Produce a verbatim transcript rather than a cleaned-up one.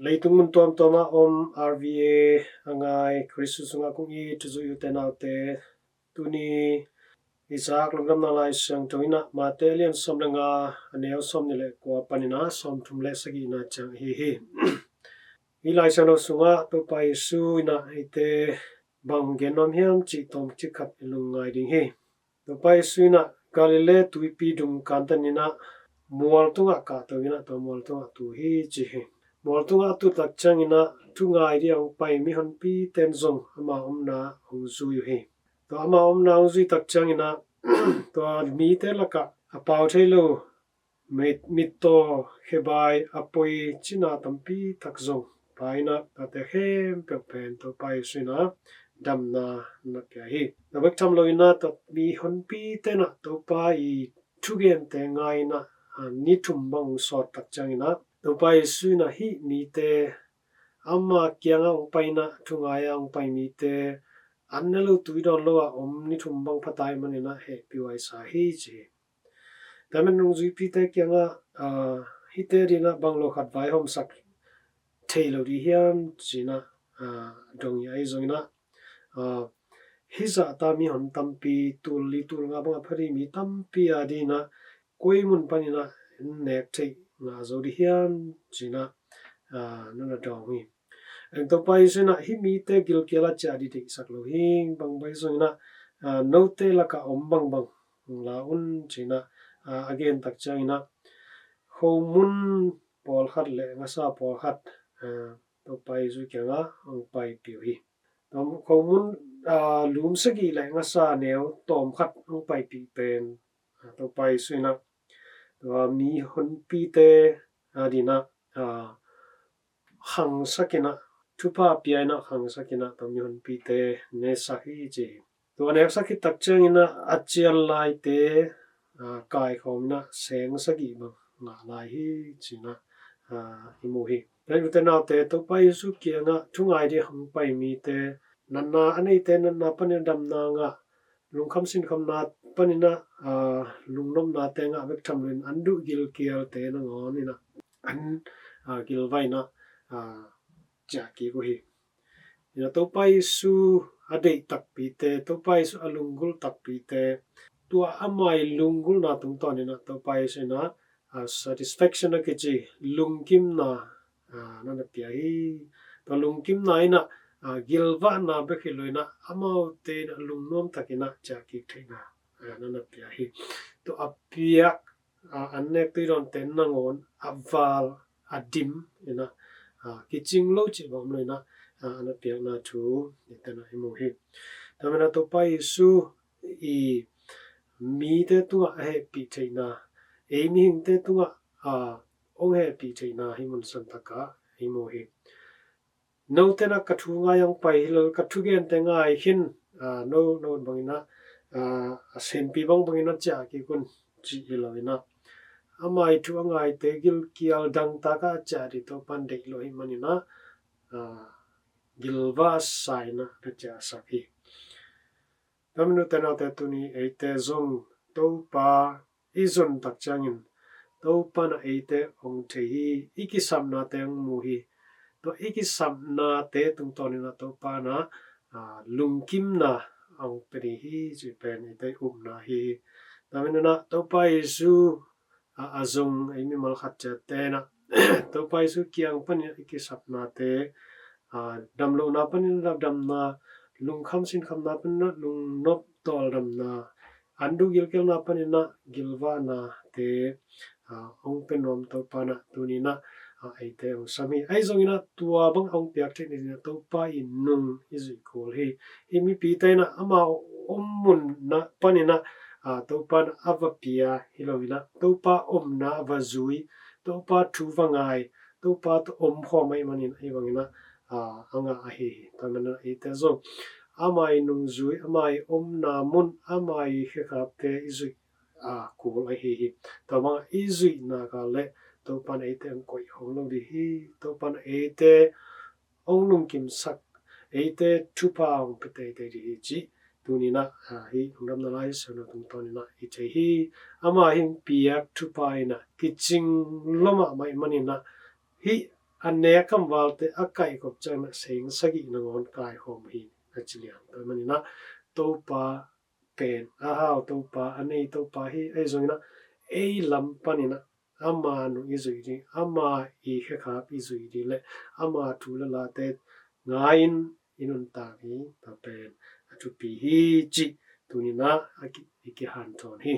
Leitung mun tuamtuam ah om R V A a ngai Khristu sungah kong it u ute naute, tuni i zak lungdamna Lai Siangtho in ah Mate a lian sawm le nga, a neu sawmnih le kua panin ah sawmthum le sagihna ciang ahi hi. Hih Lai Siangtho sungah Topa Jesu in ah eite bang gen nuam hiam cih tawmcik khat i lungngai ding hi. Topa Jesu in ah Galilee tuipi dung kantan in ah mual tungah kahto in ah tua mual tungah tu hi ci hi. Mual tungah a tu tak ciangin ah thu ngai ding a hong pai mihonpite in zong ama omna hong zui uh hi. Tua ama omna hong zui tak ciangin ah tua mite lakah a pau thei lo mit, mittaw, khebai, a poi cina tampi tak zong pai in ah tuate khempeuh pen Topa Jesu in ah damna na pia hi. Tua bek tham lo in ah tua mihonpite in ah Topa i thugente ngai in ah, a, ni thum bang sawt tak ciangin ah Topa Jesu in ah hih mite ama kiangah hong pai in ah thu ngai a hong pai mite an ne lo tui dawn lo ah om ni thum bang pha ta ahih manin ah hehpih huai sa hi ci hi. Tua manin nungzuipite kiangah, a, hihte ading ah bang lo khat vaihawmsak thei lo ding hiam ci in ah, a, dong hi. Ahi zongin ah, a, hih zahta mihon tampi, tul li tul nga bang a pha ding mi tampi ading ah koi mun panin ah nek theih ngah zo ding hiam ci in ah, a, nana dawng hi. Eng, Topa Jesu in ah hih mite gilkial a ciah ding deihsak lo hi. Bang bang zongin ah, a, note lakah om bangbang la un ci in ah, a, a gen tak ciangin ah khomun pawlkhat le ngasa pawlkhat, a, Topa Jesu kiangah hong paipih uh hi. Tua khomun, a, lum sagih le ngasa neu tawmkhat hong paipih pen, a, Topa Jesu in ah tua mihonpite ading ah, a, khangsak in ah, thupha pia in ah khangsak in ah tua mihonpite neksak hi ci hi. Tua neksak khit tak ciangin ah a cial laite, a, kaikhawm in ah seng sagih bang ngah lai hi ci in ah, a, i mu hi. Ute naute, Topa Jesu kiangah thu ngai ding hong pai mite, natna a neite natna panin damna ngah, lungkham sinkhamna panin ah, a, lungnopnate ngah bek tham lo in an duh gilkialte nangawn in ah an, a, gilvah in ah, a, ciah kik uh hi. In ah Topa Jesu a deih takpite, Topa Jesu a lunggulh takpite, tua ama i lunggulhna tungtawn in ah Topa Jesu in ah, a, satisfaction a kici lungkimna, a, nana pia hi. Tua lungkimna in ah, a, gilvahna bek hi lo in ah amaute in ah lungnuam takin ah ciah kik theihna, a, nana pia hi. Tua a piak, a, an nek tui dawnte nangawn a val, a dim in ah, a, kicing lo cih bang om lo in ah, a, ana piakna thu hihte in ah i mu hi. Tua manin ah Topa Jesu i mite tungah a hehpih theihna, ei mihingte tungah, a, hong hehpih theihna hih mun santak ah i mu hi. Note in ah ka thu ngai a hong pai hi lo, ka thugente ngai khin, a, no, no bangin ah, a, a senpi bangbangin ah ciah kik un cih hi lo in ah ama i thu a ngaite gilkial dangtak ah ciah ding Topa in deih lo ahih manin ah, a, gilvah sa in ah ka ciahsak hi. Tua manin ute naute, tuni eite zong Topa i zon tak ciangin Topa in ah eite hong thei hi, i kisapnate hong mu hi. Tua i kisapnate tungtawn in ah Topa in ah, a, lungkimna hong pia ding hi cih pen eite i upna hi. Tua manin ah Topa Jesu, a, a zong ei mimal khat ciatte in ah Topa Jesu kiang panin ah i kisapnate, a, damlohna panin ah damna, lungkham sinkhamna panin ah lungnop tawldamna, an duh gilkialna panin ah gilvahnate, a, hong pia nuam Topa in ah tuni in ah, a, eite hong sam hi. Ahi zongin ah tua bang hong piak theih nadingin ah Topa i nung i zuih kul hi. Hih mipite in ah ama om mun ah panin ah, a, Topa in ah a va pia hi lo in ah Topa omna a va zui, Topa thu va ngai, Topa tawh omkhawm ahih manin ahi bangin ah, a, a ngah ahi hi. Tua manin ah eite zong ama i nungzui, ama i omna mun, ama i khekhapte i zuih, a, kul ahi hi. Tua bang i zuih nak leh Topa in eite hong koih khawm lo ding hi. Topa in eite hong lungkimsak, eite thupha hong pia teitei ding hi cih tuni in ah, a, hih lungdamna Lai Siangtho tungtawn in ah i thei hi. Ama hong piak thupha in ah kicing lo mahmah ahih manin ah hih a nek kamvalte a kaihkhop ciangin ah seng sagih nangawn kaikhawm hi, a ci lian. Tua ahih manin ah Topa pen a hau Topa, a nei Topa hi ahi zongin ah ei lam panin ah ama nung i zuih ding, ama i khekhap i zuih ding leh ama thu leh late ngai-in i nuntak ding, tua pen a thupi hi cih tuni-in ah a ki, i kihanthawn hi.